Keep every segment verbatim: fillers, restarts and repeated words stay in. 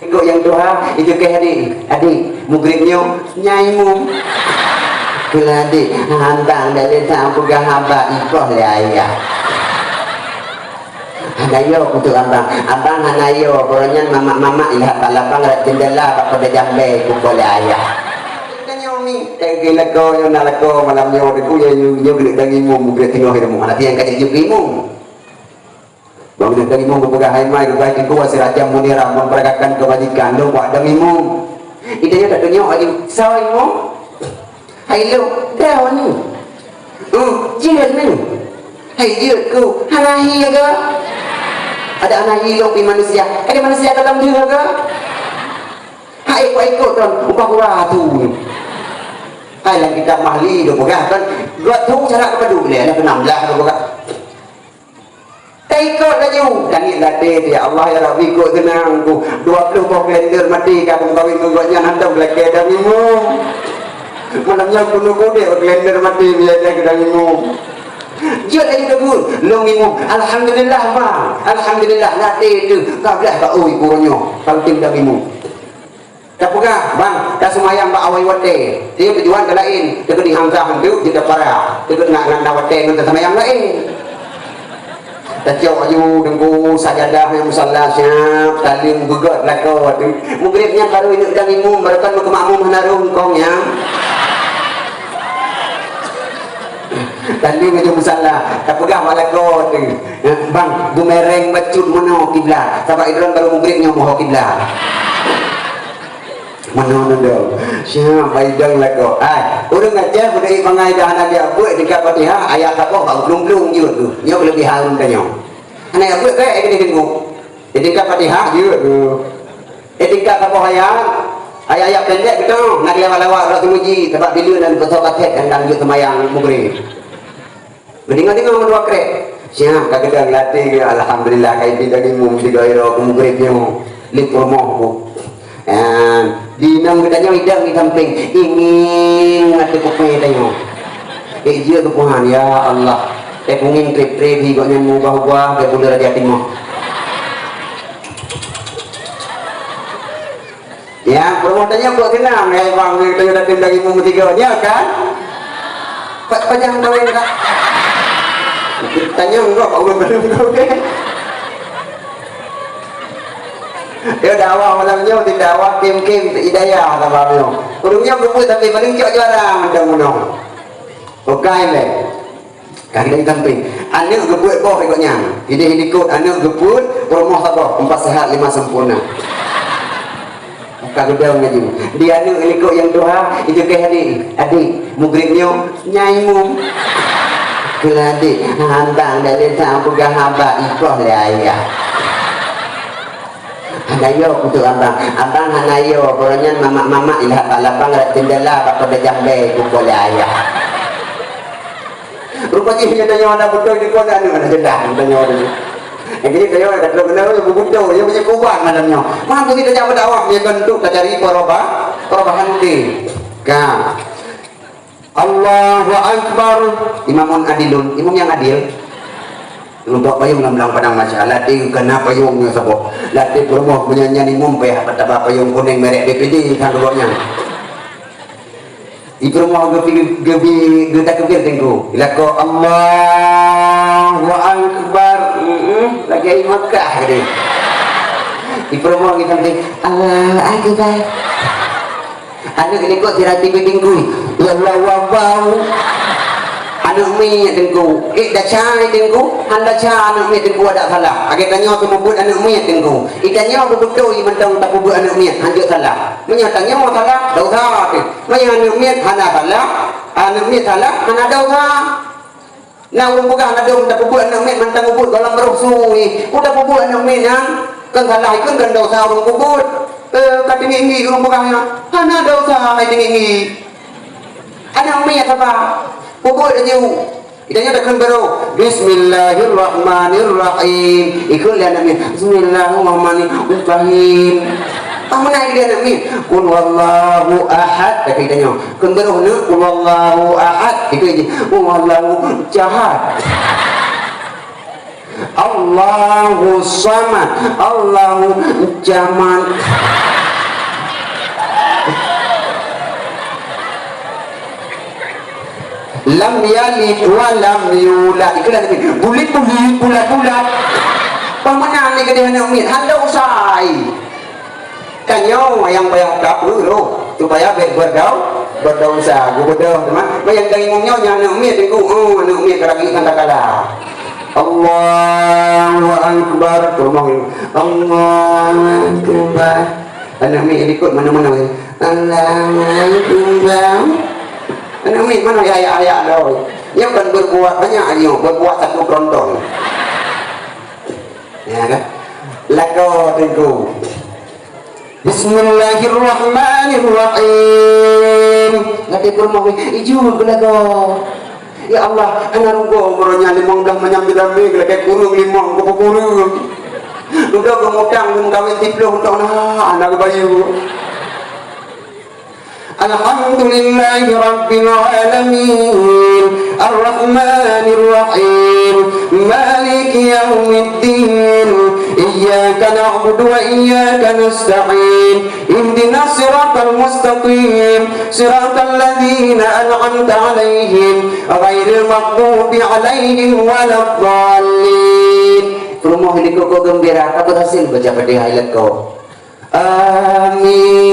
Ikôt nyang tuha, ijeuet keu adék, "Adék, mugreb nyoe, nyan imum." Keulah adék, "Hantang dak lé that peugah haba ipoh lé ayah." Hana yo kutuk abang. Abang hana yo, gobnyan mamak-mamak ilah bak lapang rot jeundela bak pada jambai pukul lé ayah. Tanyoe mi, eh, lakoe nyoe na lakoe malam nyoe, deungoe nyoe, nyoe geuneuk dang imum, geuneuk teungoh ilmu. Hana tiang ka jeuet imum. Bang geuneuk dang imum geupeugah hai mai, geupeugah teungku, sirajam munirah, memperagakan kebajikan, lôn buat dang imum. Ita nyoe tak tunjuk lagi, sawa imum. Hai lôn, droeneuh. Hmm, jeuet neuh. Hai jeuet ku, hana hi ke? Ada hana hi lôn pi manusia. Ada manusia dalam diri ke? Hai ikut-ikut kan, ubah-ubah tu. Hai dalam kitab Mahli dia peugah kan, dua tu cara kepada boleh, ada enam belas dia peugah. Taikot laju. Tangieng latée, "Ya Allah, ya Rabbi, kok seunang ku. Dua ploh boh kalender maté ka meukawen ngon gobnyan, hantom lakée dang imum. Malam nyoe keuneuk udeb kalender maté, biasa dang imum." Jeuet laju teubeuet, "Lôn imum." "Alhamdulillah, Bang. Alhamdulillah, latée teuh ka blah bak ui uroe nyoe. Ka lôn tem dang imum." Tapeugah, "Bang, ka seumayang bak awai watée." Tiep tujuan ka laén, teukeudi hamzah hantu jeuet tapara. Teukeudi nak ngan watée ngon taseumayang laén. Tacok aju deungku sajadah nyang musalla siap, taleueng beugöt lakoe teuh. Mugreb nyan barô ineuk dang imum, barô kan meukeumamum hana rhom kong nyan. Taleueng aju musalla, tapeugah bak lakoe teuh, "Bang, beumereng bacut meunoe kiblat, sabab droen barô mugreb nyoe meuho kiblat." Meunoe nundong. Siap, baidong lakoe. Ai, ureueng Aceh beudôh bangai dah hana geujak beuet tingkat Fatihah, ayat saboh bak plueng-plueng jeuet tu. Nyoe keulebihan tanyoe. Hana geujak beuet, eh, keuneuk deungoe. Tingkat Fatihah jeuet tu. Eh, tingkat saboh ayat, ayat-ayat pendek beutôi. Nak lewat-lewat uroe teumuji, sabab bila nan beutôi paket dan, dan jeuet seumayang mugreb. Geudeungoe-deungoe meudua krek. Siap ka geudong latée, alhamdulillah, ka ibi dang imum sigoe droe keu mugreb nyoe. Lé peurumoh ku. Ah, di inong geutanyoe idong di sampéng. Inging ateueh kupée tanyoe. Eh, jeuet keu Tuhan, ya Allah. Eh, kunging treb-treb hi gobnyan meuubah-ubah, geubuleue Raja Timoh. Ya, peurumoh tanyoe kok seunang, eh, bang, tanyoe datang dari meusigoe, ya kan? Pa-, panyang kawin, Kak? Tanyong kok, Pak, ulôn belum kawin. Ya, dakwah malam nyoe, di dakwah kim-kim, hidayah, sama nyoe. Ureueng nyoe geupeu, tapi paling cok juara, mantong meunoe. Bukai lé. Ka geutanyoe sampéng. Aneuk geupeuet boh ikot nyan. Ideh likot aneuk geupeuet, peurumoh saboh, empat sehat lima sempurna. Ka geudong laju. Di aneuk likot nyang tuha, ijeuet keu adék. "Adék, mugreb nyoe, nyan imum." Keulah adék, hantang dak lé that peugah haba ipoh lé ayah. Hana yo kutuk abang. Abang hana yo, gobnyan mamak-mamak ilah bak lapang rot jeundela bak pada jambai pukul lé ayah. Rupa jih nyoe tanyoe hana beutôi dikon aneuk hana jeulaih tanyoe tadi. Eh, jadi tanyoe ka troh keunoe beutôi, ya, punya kuban malam nyoe. Mana tu kita jabat dakwah, ya kan tu ka cari perubahan, perubahan deh. Ka. Allahu Akbar. Imamun adilun, imam yang adil. Untuk payung lam blang padang masya. Latih kana payung nyoe saboh. Latih peurumoh meunyan imum payah, pataba payung kuning merek B P D sang gobnyan. Di peurumoh geupi, geupi, geutakbir teungku. Ilako Allahu Akbar. Hmm, lagèe Makkah tadi. Di peurumoh kita mesti Allahu Akbar. Aneuk likot sira tibi teungku, ya Allah, wabau. Aneuk miet teungku, eh, desya teungku, han desya aneuk miet teungku adak salah. Lagèe tanyoe teumeubeuet aneuk miet teungku. Di tanyoe beubeutôi mantong tapeubuet aneuk miet, hanjeuet salah. Meunyoe tanyoe salah, desya teuh. Meunyoe aneuk miet hana salah, aneuk miet salah, hana desya. Na ureueng peugah ladôm tapeubuet aneuk miet mantong ubit gohlom roh sui. Peue tapeubuet aneuk miet nyan? Kon salah ikheun, kon desya ureueng peubuet. Eh, ka teungiek-ngiek ureueng peugah nyan. Hana desya, hai teungiek-ngiek. Aneuk miet saba. Peubuet laju. Di tanyoe takheun barô. Bismillahirrahmanirrahim. Ikheun lé aneuk miet. Bismillahirrahmanirrahim. Pah meunan lé aneuk miet. Qul huwallahu ahad. Tapi tanyoe. Kheun barô neuk, "Qul huwallahu ahad." Itu ji, "Qul huwallahu jahat." "Allahu samad." "Allahu jaman." Lam yalid wa lam yulad. Itulah Nabi. Bulit-bulit, bulat-bulat. Pemenang ni keudeh aneuk miet. Hana usai. Kan nyoe nyang payah tapeurôh supaya bèk beudau-, beudausa. Geubeudôh teuma. Bah nyang dari nyoe nyang aneuk miet teungku. Oh, aneuk miet ka lagi kan takala. Allahu Akbar. Tolong. Allahu Akbar. Aneuk miet ikot mana-mana. Allahu Akbar. Aneuk miet mana ya, ya, ya, dah. Nyoe kan berbuat banyak nyoe, berbuat satu kerontong. Ya kan? Lakoe teungku. Bismillahirrahmanirrahim. Ngaté peurumoh, iju geulagoe. Ya Allah, hana rugoe uroe nyan limong blaih manyam jeulamé geulakèe kureueng limong keupeue kureueng. Dudoe geumutang geumeukawen siplôh untuk na hana geubayeue. Alhamdulillahi Rabbil Alamin. Ar-Rahmanir Rahim. Maliki Yaumiddin. Iyyaka na'budu wa iyyaka nasta'in. Ihdinas siratal mustaqim. Siratal ladzina an'amta 'alaihim. Ghairil maghdubi 'alaihim waladdallin. Peurumoh di koko geumbira, ka berhasil baca Fatihah ilako. Amin.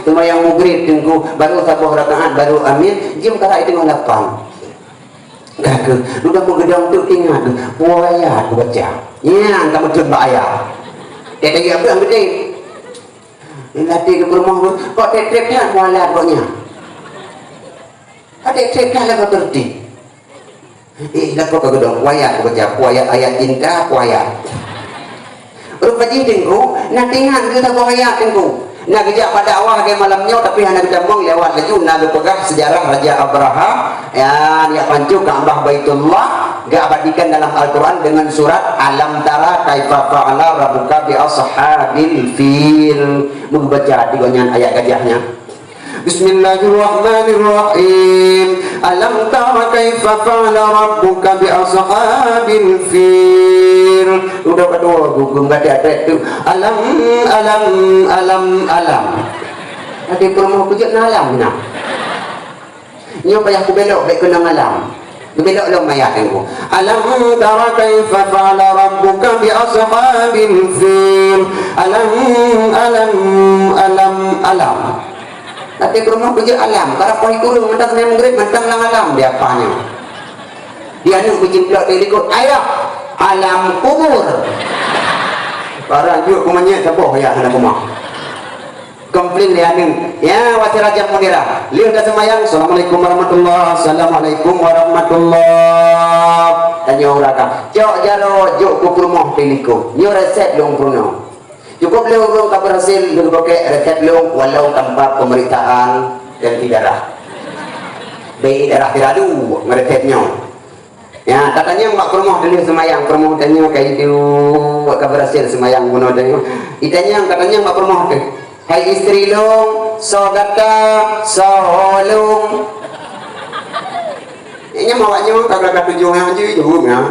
Seumayang Maghrib teungku, baru saboh rakaat, baru amin, jeuem karak teungoh lapan. Ka keuh, dudoe meugeudong tu ingat, peue ayat kubaca. Nyan ka meuteun bak ayat. Teuka geubeuet beudé. Latih keu peurumoh, kok trép-trép that mualat gobnyan. Ka trép-trép that lam tertib. Eh, lakoe ka geudong, peue ayat kubaca, peue ayat, ayat cinta, peue ayat. Rupa jih teungku, na teuingat keu saboh ayat teungku. Na geujak bak dakwah lagèe malam nyoe, tapi hana geutamong lewat laju, na geupeugah sejarah Raja Abraha, ya, jak pancôh Ka'bah Baitullah, geuabadikan dalam Al-Quran dengan surat Alam tara kaifa fa'ala rabbuka bi ashabil fil. Meubaca di gobnyan ayat gajah nyan. Bismillahirrahmanirrahim. Alam tara kaifa fa'ala rabbuka bi ashabil fil. Udah kedua gugu mati adat tu. Alam, alam, alam, alam. Tadi promo kujak na alam na. Nyoe payah kubelok bèk keunong alam. Geubelok lom ayat teungku. Alam tara kaifa fa'ala rabbuka bi ashabil fil. Alam, alam, alam, alam. Tapi peurumoh kujak alam, karap poh kureueng mantong seumayang Maghrib mantong lam alam di apa nyoe. Di aneuk beucimplok di likot, "Ayah, alam kubur." Barang jeuet kumanyét saboh ya hana kumah. Komplain lé aneuk. Ya, wasé Raja Munira. Lheueh taseumayang, "Assalamualaikum warahmatullah, assalamualaikum warahmatullah." Tanyoe uraka. Cok jaroe jok keu peurumoh di likot. Nyoe resep lôn peurunoe. Cukup lé ureueng ka berhasil geupakè resep lôn walau tanpa pemeriksaan tensi darah. Bèk darah siradu ngon resep nyoe. Ya, tatanyong bak peurumoh teuh lheueh seumayang, peurumoh tanyoe ka iduek, ka berhasil seumayang bunoe tanyoe. Itanyong, tatanyong bak peurumoh teuh, "Hai istri lôn, soe gata, soe lôn?" Nyan awak nyoe ka gata tujoh nyang jeuet jaweueb nyan.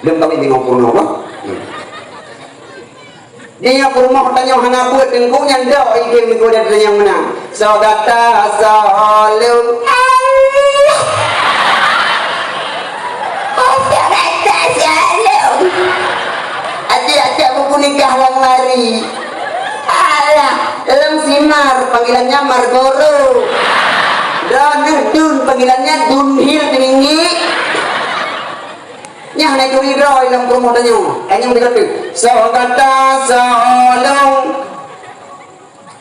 Lôn kawin deungon peurumoh bah. Hmm. Di nyoe peurumoh tanyoe hana buet teungku nyan dok idéh teungku dan tanyong meunan. Soe gata, soe lôn. Soe gata, soe lôn. Até-até buku nikah lam mari. Alah, lôn si Mar, panggilannya Margoro. Droeneuh Dun, panggilannya Dunhil Tinggi. Nyan hana turi droe lam peurumoh tanyoe. Tanyong di kata, "Soe gata, soe lôn?"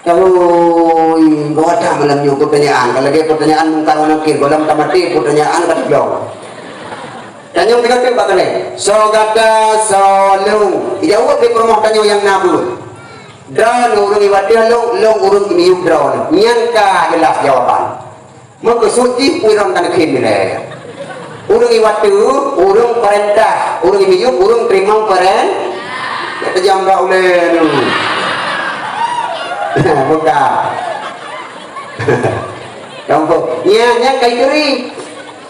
Kalui, gata malam nyoe pertanyaan. Kalau lagèe pertanyaan Mungkar wa Nakir, gohlom tamaté pertanyaan ka teuglong. Tanyong di kata bak keuleue, "Soe gata, soe lôn?" Ijaweueb lé peurumoh tanyoe nyang na buet. Droeneuh ureueng iwat lôn, lôn ureueng imiyueb droeneuh. Nyan ka jeulaih jawaban. Meukeusut jih ureueng ka neukheun ilèe. Ureueng iwat teuk, ureueng peurintah, ureueng imiyueb, ureueng teurimong peuren-, ya, teujam bak ulèe nyoe. Buka. Kampung. Nyan, nyan kai turi.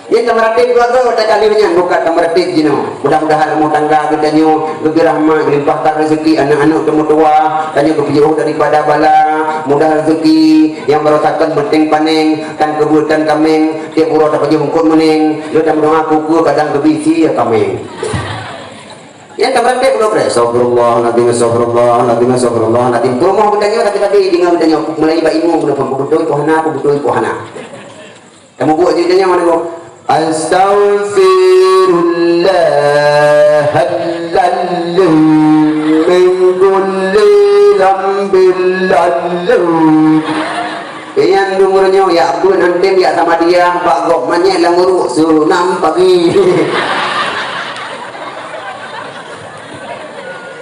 Nyan tameuratéb keuluwarga, tak kali nyan buka tameuratéb jinoe. Mudah-mudahan rumah tangga geutanyoe geubri rahmat, geulimpahkan rezeki, aneuk-aneuk teumeutuha, tanyoe geupiôh daripada bala, Mudah rezeki, nyang barosakan meuténg paneng, tan keubeue tan kaméng, tiep uroe tapajoh eungkot meunéng, lheueh tameudoa kue-kue kadang geubisi ya kaméng. Nyang tameuratéb uroe keudroe, "Astagfirullahaladzim, astagfirullahaladzim, astagfirullahaladzim." Peurumoh geutanyoe tapi-tapi deungoe geutanyoe, mulai bak imum geutanyoe, "Beutôi po hana, beutôi po hana." Kamu buat je tanya mana kau? Astaghfirullahaladzim min kulli dzambin ladzim. Pian dum ureueng nyoe yak beuet hantem yak sama dia bak gop manyét lam uruk sunam pagi.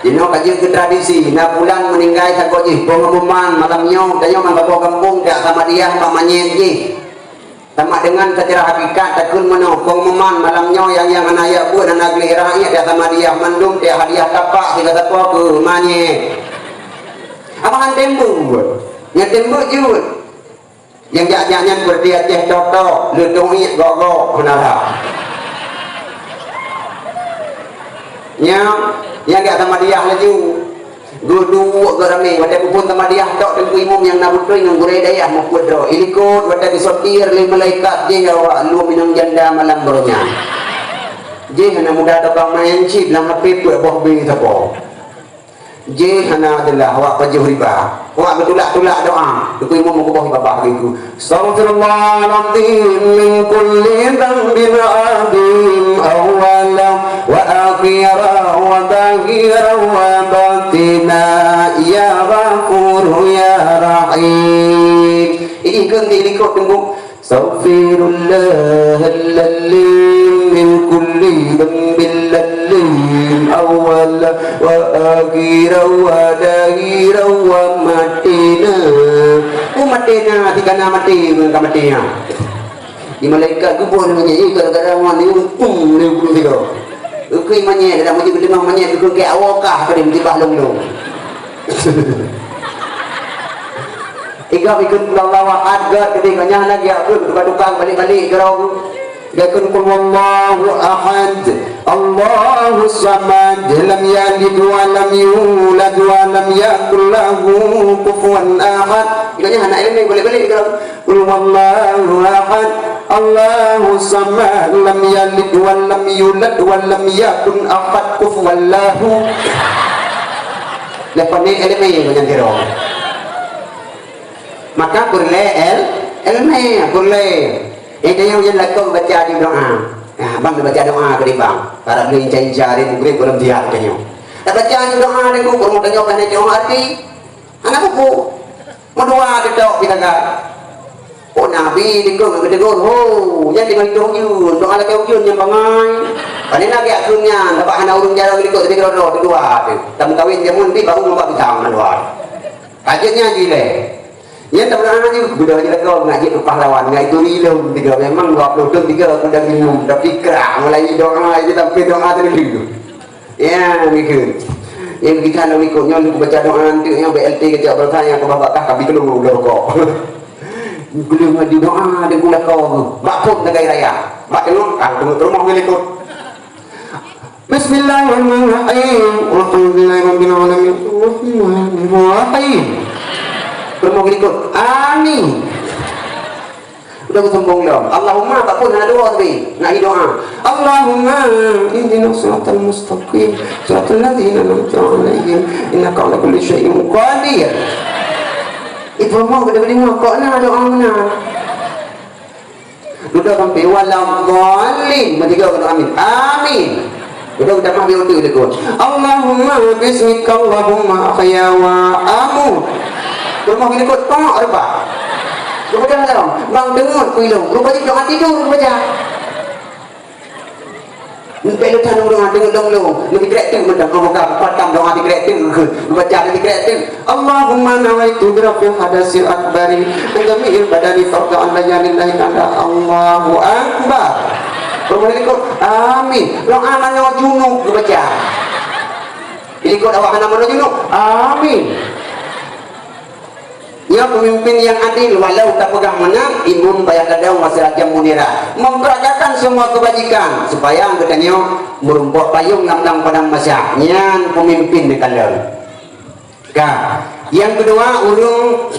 Jinoe ka jeuet keu tradisi, na pulan meuninggai sagoe jih, pengumuman malam nyoe, tanyoe man saboh gampông yak sama dia bak manyét jih. Sama dengan secara hakikat takheun meunoe, pengumuman malam nyoe nyang, nyang hana yak beuet, hana gleh rakyat, yak sama dia mandum, yak hadiah tapak sigasapoe keu manyét. Abang han tembok, nyang tembok jeuet. Nyang jak-jak nyan berarti Aceh toto, leutong iek gok-gok, hana rhah. Nyang, nyang yak sama dia laju. Geuduek geuramé, watèe peuphon tamadiah tok teungku imum nyang na beutôi ngon gurèe dayah muphom droe. Ilikot watèe geusotir lé malaikat jih awak lom inong janda malam baroe nyan. Jih hana muda teuka main chip lam H P peuet boh B sapo. Jih hana adalah awak pajoh riba. Awak geutulak-tulak doa. Teungku imum meukuboh babah laju. Astaghfirullahaladzim min kulli dzambin adzim, awwalan wa akhiran wa zahiran wa batina, ya Ghafur ya Rahim. Ini kan di likot tunggu. Astaghfirullahaladzim min kulli dzambin ladzim, awwalan wa akhiran wa zahiran wa batina. Oh, maté na, tika na maté, ka maté na. Di malaikat geuboh nyan, eh, gara-gara wan ni, untung ni guru tiga. Ukui manyét, dalam uji geudeungoe manyét, geukeung keu awakah ka dimtibah lom-lom. Tiga ikut Allahu Ahad, gèt, geudeungoe nyan lagi, apa, tukang-tukang balik-balik ke rau. Dia kan Qul Huwallahu Ahad, Allahus Samad, lam yalid wa lam yulad wa lam yakul lahu kufuwan ahad. Tiga nyan anak ilmu balik-balik ke rau. Qul huwallahu ahad, Allahus samad, lam yalid wa lam yulad wa lam yakun ahad kufuwan lahu. Lepas ni ilmu banyak kira. Maka peureulèe il-, ilmu, peureulèe. Eh, dia yang lakon baca di doa. Nah, bang baca doa ke bang. Para beli inca-inca di mugrib belum dia tanya. Tak baca di doa di mugrib, tanya kan doa hati. Anak buku. Meudua teutok kita ka. Oh, Nabi dikeue geutegur, "Ho, nyan teungoh itong ujeuen, doa lakèe ujeuen nyang bangai." Pane lagèe akeueng nyan, sabab hana ureueng jaroe likot teubiet droe-droe teudua teuh. Tameukawen jameun pih baru meubat pisang na dua. Ka jeuet nyan jih lé. Nyan tapeugah nyan jih, beudôh jih lagoe ngat jeuet keu pahlawan, ngat ituri lôn tiga. Memang dua ploh thôn tiga aku dah bingung, tapi krah mulai doa, jadi sampai doa tadi. Ya, begitu. Nyang kita nak ikut nyoe, baca doa nanti nyoe, B L T kecak berkah yang kebah bakah, tapi keluar udah rokok. Keluar ngaji doa, dan gula kau. Bak phôn negara raya. Bak tengok, ah, tengok rumah boleh ikut. Bismillahirrahmanirrahim. Alhamdulillahirabbil alamin. Arrahmanirrahim. Rumah boleh ikut. Amin. Udah geusombong lom. Allahumma, tak pun hana doa tapi. Nak doa. Allahumma ihdinas siratal mustaqim. Siratal ladzina an'amta 'alaihim. Innaka 'ala kulli syai'in qadir. Ibu rumah kena dengar kok na doa mana? Udah sampai waladhdallin. Matiga kata amin. Amin. Udah udah mah dia udah ikut. Allahumma bismika Allahumma ahya wa amut. Rumah gini kot, tengok rupa. Rupa jangan dalam. Bang dengar ku ilong. Rupa jadi jangan tidur, rupa jangan. Nanti lu tanam rumah dengan dong lu. Lebih kreatif macam kamu kan. Patang doa di kreatif. Baca di kreatif. Allahumma nawaitu bi raf'il hadasil akbari min jami'il badani fardhu 'ain lillahi ta'ala. Allahu Akbar. Rumah ikut. Amin. Doa mana junub baca. Ikut awak hana mana junub. Amin. Nyoe pemimpin yang adil, walau tapeugah meunan, imum payah gadôh masa lagèe munira. Memperagakan semua kebajikan, supaya geutanyoe meurumpok payong lam padang mahsyar. Nyan pemimpin neukalon. Ka. Nyang keudua, ureuëng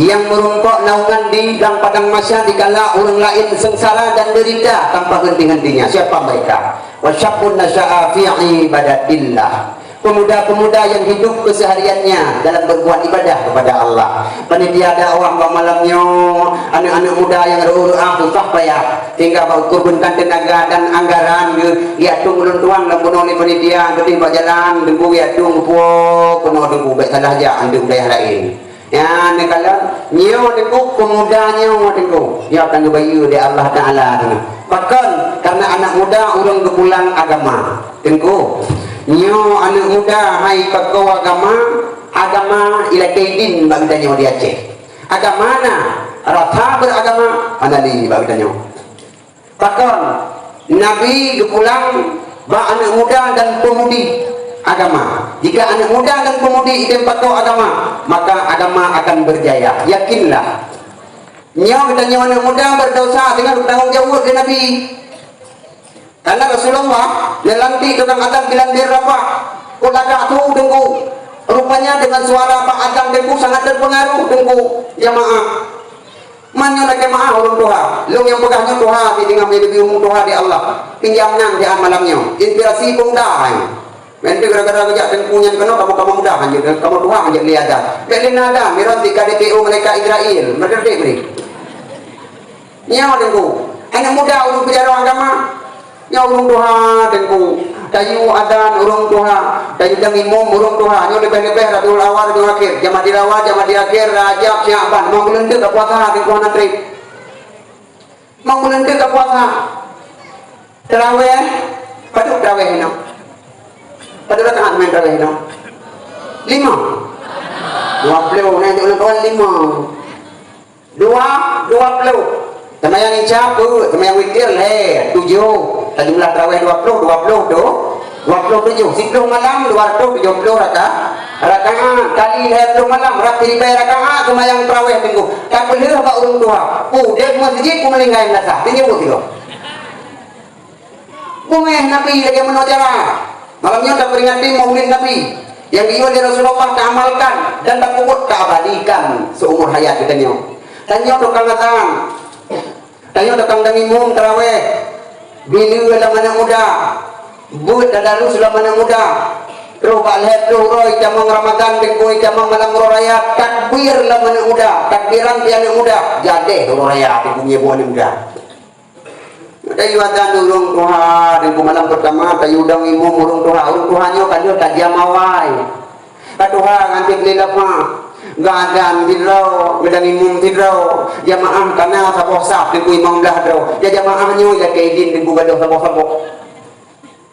nyang meurumpok naungan di blang padang mahsyar dikala ureuëng laén seungsara dan deurita tanpa henti-hentinya. Siapa mereka? Wa syabun nasya'a fi ibadatillah. Pemuda-pemuda yang hidup kesehariannya dalam berbuat ibadah kepada Allah. Panitia dakwah bak malam nyoe, aneuk-aneuk muda nyang reuôh-reuôh susah payah. Tinggai bak ukeue beunkan teunaga dan anggaran geuh, geuyue tueng ulôn tuan lam bunoe lé panitia, geuteuh bak jalan, Teungku geuyue tueng geupuwoe keunoe Teungku, bék salah jak aneuëk dayah laén. Nyan neukalon, nyoe Teungku, pemuda nyoe Teungku, nyoe akan geubayeue lé Allah Taala keunoe. Pakon? Karena anak muda ureuëng geupulang agama. Teungku, nyoe aneuk muda hai pakoe agama, agama ilakée idin bak geutanyoe di Aceh. Agama na, rasa beragama, hana lé bak geutanyoe. Pakon? Nabi geupulang bak aneuk muda dan peumudi agama. Jika aneuk muda dan peumudi idin pakoe agama, maka agama akan berjaya. Yakinlah. Nyoe geutanyoe aneuk muda berdosa dengan bertanggung jawab di Nabi. Karena Rasulullah neulantik tukang azan bilan bir Rabah. Kok lagak tu Teungku. Rupanya dengan suara bak azan Teungku sangat terpengaruh Teungku jamaah. Man nyoe lakée meu'ah ureuëng tuha. Lôn nyang peugah nyoe tuha, si deungon meunyoe leubeh umu tuha di Allah. Pinjam nan di malam nyoe. Inspirasi pemuda hai. Meuntri gara-gara geujak Teungku nyan keunoe kamoe-kamoe muda hanjeuet, kamoe tuha hanjeuet lé adat. Bék lé na adat, miron tika D P O malaikat Israel. Meuteudek bri. Nyoe Teungku. Aneuk muda ureuëng peujaroe agama. Nyoe ureuëng tuha Teungku. Tayue adan ureuëng tuha. Tayue dang imum ureuëng tuha. Nyoe leubeh-leubeh Rabiul Awal, Rabiul Akhir. Jamaah di Awal, jamaah di Akhir, Rajab, Syaban. Mang buleuen teuk ka puasa Teungku hana treb. Mang buleuen teuk ka puasa. Tarawih, padub tarawih inoe? Padub rakaat meu'en tarawih inoe? Lima. Dua ploh, na untuk lima. Dua, dua ploh. Seumayang Isya peuet, seumayang witir lhée, tujoh. Tajumlah tarawih dua ploh, dua ploh tu, dua ploh tujoh. Siploh malam, dua ratus tujoh ploh raka-, rakaat. Kali lhée ploh malam, rab siribée rakaat seumayang tarawih Teungku. Tapeulheueh bak ureuëng tuha. Udeb masjid peumeulinggai meunasah. Tunjuk buet sigoe. Beungéh Nabi lagée meunoe cara. Malam nyoe taperingati Maulid Nabi nyang geuyue lé Rasulullah taamalkan dan tapeubuet taabadikan seumur hayat geutanyoe. Tanyoe tukang azan, tanyoe tukang dang imum tarawih, bileue lam aneuk muda, beuet tadarus lam aneuk muda. Troh bak lhée ploh uroe itamong Ramadan, Teungku, itamong malam uroe raya, takbir lam aneuk muda, takbiran di aneuk muda, jadeh uroe raya Teungku ngieng bu aneuk muda. Tayue azan ureuëng tuha, Teungku, malam peurtama tayue dang imum ureuëng tuha. Ureuëng tuha nyoe ka lheueh tajam awai. Ka tuha ngon tieb lé lapah. Geuazan sidroe, geudang imum sidroe. Jamaah ka na saboh saf Teungku limong blaih droe. Jamaah nyoe lakée idin Teungku gadôh saboh-saboh.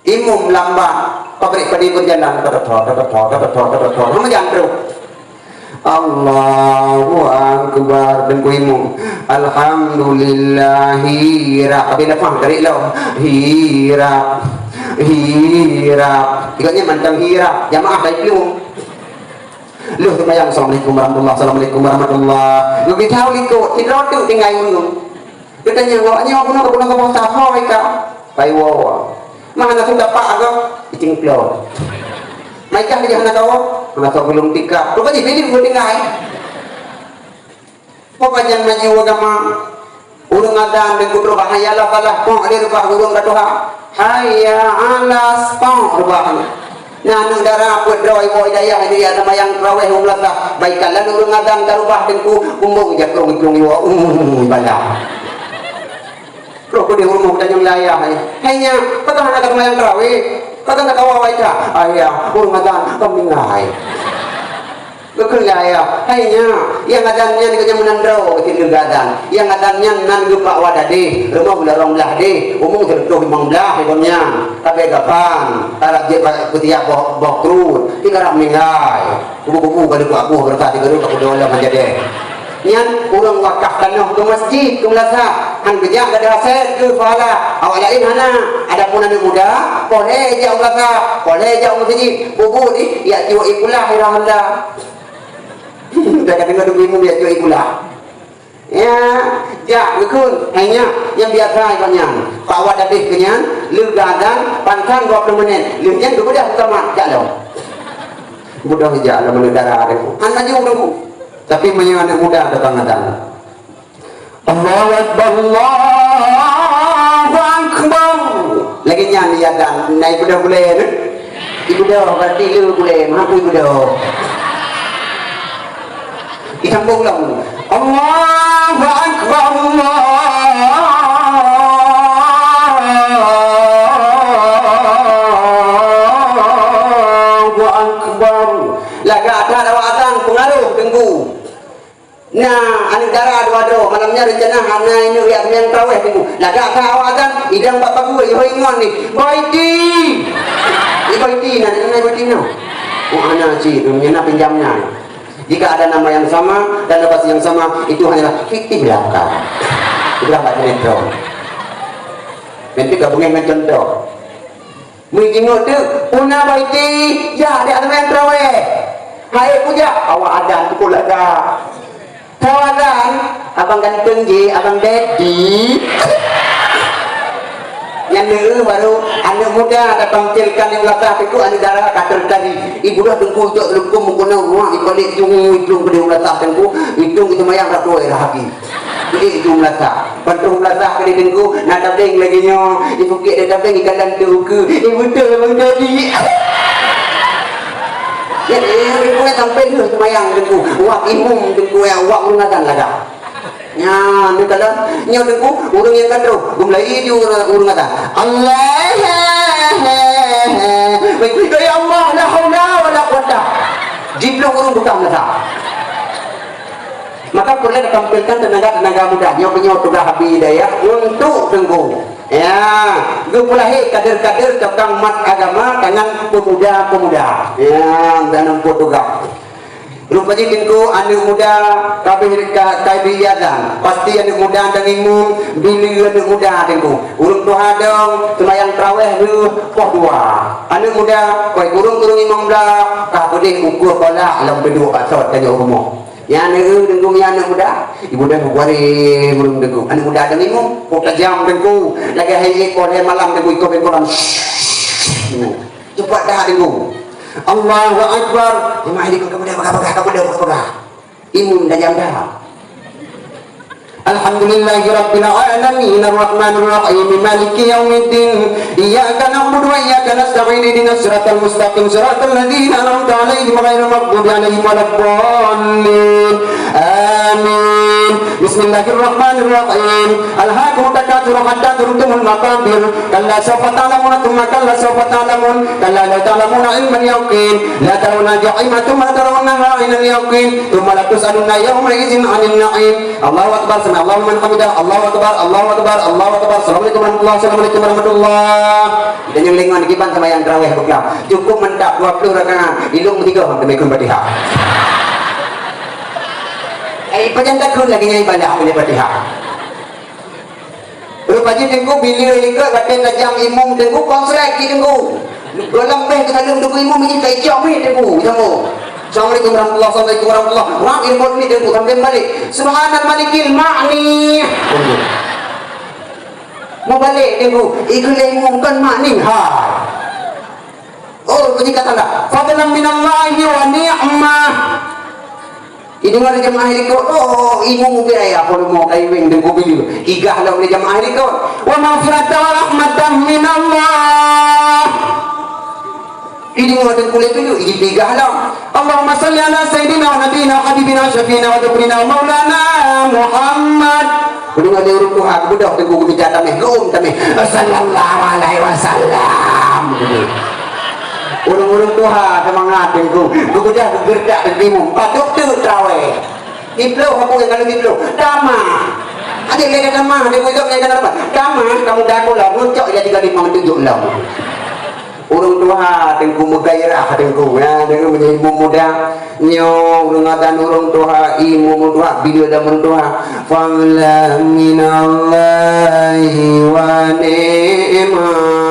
Imum lambat, pabrik padé berjalan, tototho, tototho, tototho, tototho, hana meujan trok. Allahu Akbar, Teungku Imum. Alhamdulillah, hirap. Tapi lepas dari lo, hirap, hirap. Tiga ni mantang hirap. Jamaah dari pelung. Loh seumayang, "Assalamualaikum warahmatullah, assalamualaikum warahmatullah." Geubri tahu likot, sidroe teuk tinggai ureueng. Geutanyong, "Awak nyoe bunoe, bunoe keupoh saho ika?" Pai woe. "Mah hana su tapak agoe?" Icing plon. "Mai kah dijak hana kawoe?" "Hana soe gulong tika." Rupajih bidin geutinggai. Peue pajan maju agama? Ureueng adan dan kudroe bah hayya 'alas falah, pok lé reubah ureueng ka tuha. Hayya 'alas, pok reubah. Nah, aneuk dara peuet droe iwoe dayah di ya seumayang tarawih u meulasah. Baikkan lalu ureueng adan ka reubah Teungku, bumbong jakrong iplueng iwoe. Uh, bala. Roh keudeh rumoh tanyong lé ayah, eh. "Hai nyak, pakon hana ka seumayang tarawih? Pakon ka kawa awai that?" "Ayah, ureueng adan ka meuninggai." Geukheun lé ayah, "Hai nyak, nyang adan nyan geuh nyan meunan droe keuneuk geuadan. Nyang adan nyan nan geuh pak wadadeh, rumoh lorong blah deh, umong sireutôh limong blah lagèe nyan. Tabé gapan, tarab jeuet bak peutiak boh, boh kruet, pi karab meuninggai. Kubu-kubu ka leupeue apoh beureukat sigoe ka peudoh lom hanjadeh." Nyan ureueng wakaf tanoh keu masjid, keu meulasah, han geujak gadôh asèt keu pahala, awak laén hana. Adapun aneuk muda, poh lhèe jak u meulasah, poh lhèe jak u masjid, bubu di, jak cuek ié kulah ira honda. Dah ka deungoe teungku imum jak cuek ié kulah. Ya, jak geukheun, hai nyak, nyang biasa iban nyan. Pak Wan Dadeh keu nyan, lheueh geuadan, pansan dua ploh menit, lheueh nyan geubeudôh keu kamat, jak lom. Mudah ija lam aneuk dara Teungku. Hana ju Teungku. Tapi meunyoe aneuk muda tukang adan. Allahu Akbar, Allahu Akbar. Lagèe nyan di adan, na ibeudôh gulèe nyan. Ibeudôh, berarti le gulèe, meuhapui ibeudôh. Disambung lom. Allahu Akbar, Allahu Akbar. Lagak that awak adan peungaroh Teungku. Na aneuk dara dua droe, malam nyan reuncana hana inong jak seumayang tarawèh Teungku. Lagak that awak adan, idang bak pageue, yoh ingat ni. Baiti! Ni Baiti na, ni Baiti na. Oh, hana cit, nyan na pinjam nyan. Jika ada nama yang sama dan lokasi yang sama, itu hanyalah fiktif belaka. Itulah bak sinetron. Nanti gabungan dengan contoh. Meujingok teuk, peue na Baiti, jak, jak seumayang tarawèh. Hai, kujak, awak adan pukul lagak. Tahu adan, abang ganteng je, abang daddy. Nyan neu baru aneuk muda ka tampilkan di meunasah Teungku, aneuk dara ka tertarik. Ibu dah Teungku cok leukum meukeunong ruang di balik jungui plueng keudeh meunasah Teungku, itong itu mayang rap dua irah haki. Jadi itu meunasah. Bantu meunasah keudeh Teungku, na tabeng lagèe nyoe, di bukét ada tabeng di jalan tu ke. Eh, beutôi abang daddy. Jadi, eh, Teungku sampai dulu seumayang Teungku. Wak imum Teungku ya, wak ureueng adan lagak. Nyan, ni kalau nyoe Teungku, ureueng nyang ka troh, geumeulayeue ju ureueng, ureueng adan. Allah, ya Allah, la haula wala quwata. Jiplueng ureueng buka mata. Maka peureulèe tampilkan tenaga-tenaga muda. Nyoe, nyoe tugaih Abi Hidayah untuk Teungku. Ya, geupeulahé kader-kader tukang mat agama tangan pemuda-pemuda. Ya, dan untuk tugaih. Rupajih Teungku, aneuk muda ka abéh ka, ka abéh azan. Pasti aneuk muda dan imum, bila aneuk muda Teungku. Ureueng tuha dong, seumayang tarawèh lheueh poh dua. Aneuk muda, wai kurung-kurung imum blah, ka peudeh ukur kolak lam peuduek basot tanyoe rumoh. Nyan aneuk Teungku, nyan aneuk muda. Ibu dah bubaré ureueng Teungku. Aneuk muda dan imum, poh tajam Teungku. Lagèe hai ék poh lhèe malam Teungku, ikot Teungku lam. Cepat dah Teungku. Allahu Akbar. Jemaah ini kamu dah pegang-pegang, kamu dah pegang-pegang. Imum dah jam dah. Alhamdulillahirabbil alamin, arrahmanir rahim, maliki yaumiddin. Iyyaka na'budu wa iyyaka nasta'in. Ihdinas siratal mustaqim, siratal ladzina an'amta 'alaihim ghairil maghdubi 'alaihim waladdallin. Amin. Bismillahirrahmanirrahim. Alhaakumut takatsur hatta zurtumul maqabir. Kalla sawfa ta'lamuna tsumma kalla sawfa ta'lamun. Kalla law ta'lamuna 'ilmal yaqin. La tarawunnal jahima tsumma la tarawunnaha 'ainal yaqin. Tsumma la tus'alunna yawma idzin 'anin na'im. Allahu Akbar, sami Allahu liman hamidah. Allahu Akbar, Allahu Akbar, Allahu Akbar. Assalamualaikum warahmatullahi, assalamualaikum warahmatullahi. Dan nyang lengah kiban seumayang tarawèh buka. Cukup mantap dua puluh rakaat. Ilong tiga teumikun Fatihah. Eh, pajan takut lagi nyai banyak punya Fatihah. Rupajih Teungku, bila likot batèe tajam imum Teungku, konslet cit Teungku. Goh lom beh teukalon Teungku imum, ini tak icok meh Teungku, sama. Assalamualaikum warahmatullahi, assalamualaikum warahmatullahi. Wah, ilmu ni Teungku, sampai balik. Subhanal malikil ma'ni. Mau balik Teungku, ikut imum kan ma'ni. Ha. Oh, bunyi kata dah. Fadlan minallahi wa ni'mah. Ideungö lé jeumaáh likot, oh, imum ubé ayah peurumoh kaiweng Teungku Bileue. Igah lom lé jeumaáh likot. Wa maghfiratan wa rahmatan minallah. Ideungö Teungku lé Bileue, ijipigah lom. Allahumma shalli ala sayyidina wa nabiyina wa habibina wa syafi'ina wa dzikhrina wa maulana Muhammad. Geudeungö lé ureueng tuha, geubeudôh Teungku, geubica tameh, geuôm tameh. Sallallahu alaihi wasallam. Ureueng-ureueng tuha seumangat Teungku. Geubeudôh geugeureudak Teungku imum. Padub teuk traweh. Diploh, aku nyang kali diploh. Tamah. Adik lé ka tamah, dia bujok nyang kena tamah. Tamah, kamu daku lah. Muncok dia tiga lima tujuh enam. Ureueng tuha Teungku, meugairah Teungku, ya, Teungku menjadi imum muda. Nyoe ureueng adan ureueng tuha, imum tuha, bila dah ureueng tuha. Fadlan minallahi wa ni'mah.